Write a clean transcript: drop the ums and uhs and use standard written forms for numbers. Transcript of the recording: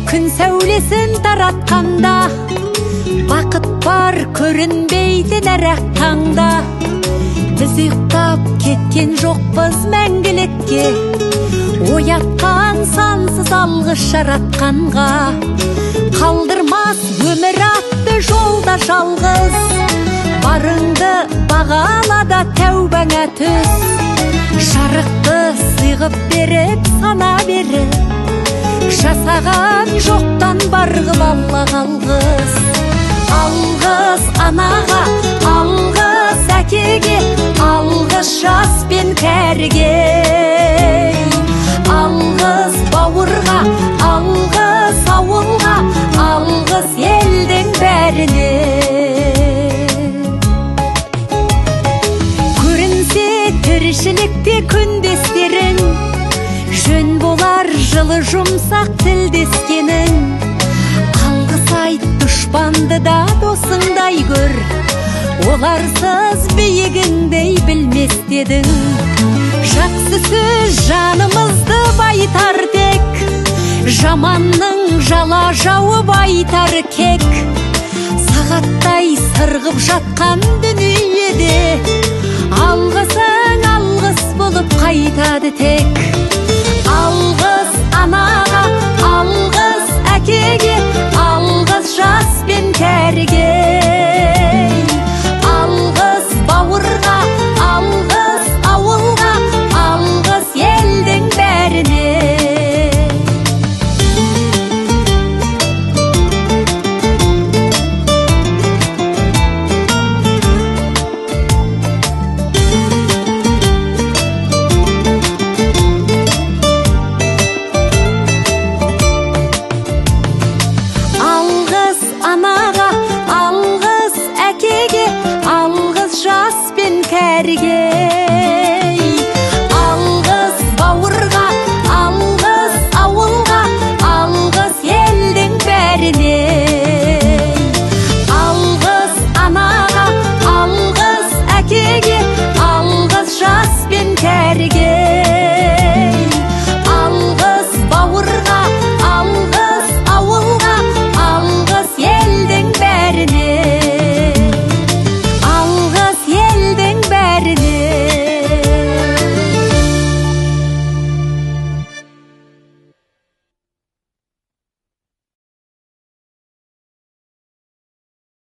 Күн сәулесін таратқанда, бақыт бар көрінбейтін әр-ақ таңда. Біз ұйықтап кеткен жоқпыз мәңгілікке, оятқан сансыз алғыс жаратқанға. Қалдырмас өмір атты жолда жалғыз, барыңды бағала да тәубаңа түс. Жарықты сыйғып беріп, сана беріп, жасаған жоқтан бар ғып Аллаға алғыс. Алғыс анаға, алғыс әкеге, алғыс жас пен кәріге. Алғыс бауырға, алғыс ауылға, алғыс елдің бәріне. Көрінсе тіршілікте күндестерің, жөн болар жылы жұмсақ тілдескенің. Алғыс айт дұшпанды да досыңдай көр, оларсыз биігіңдей білмес дедің. Жақсы сөз жанымызды байтар тек, жаманның жала жауып айтар кек. Сағаттай сырғып жатқан дүниеде, алғысың алғыс болып қайтады тек.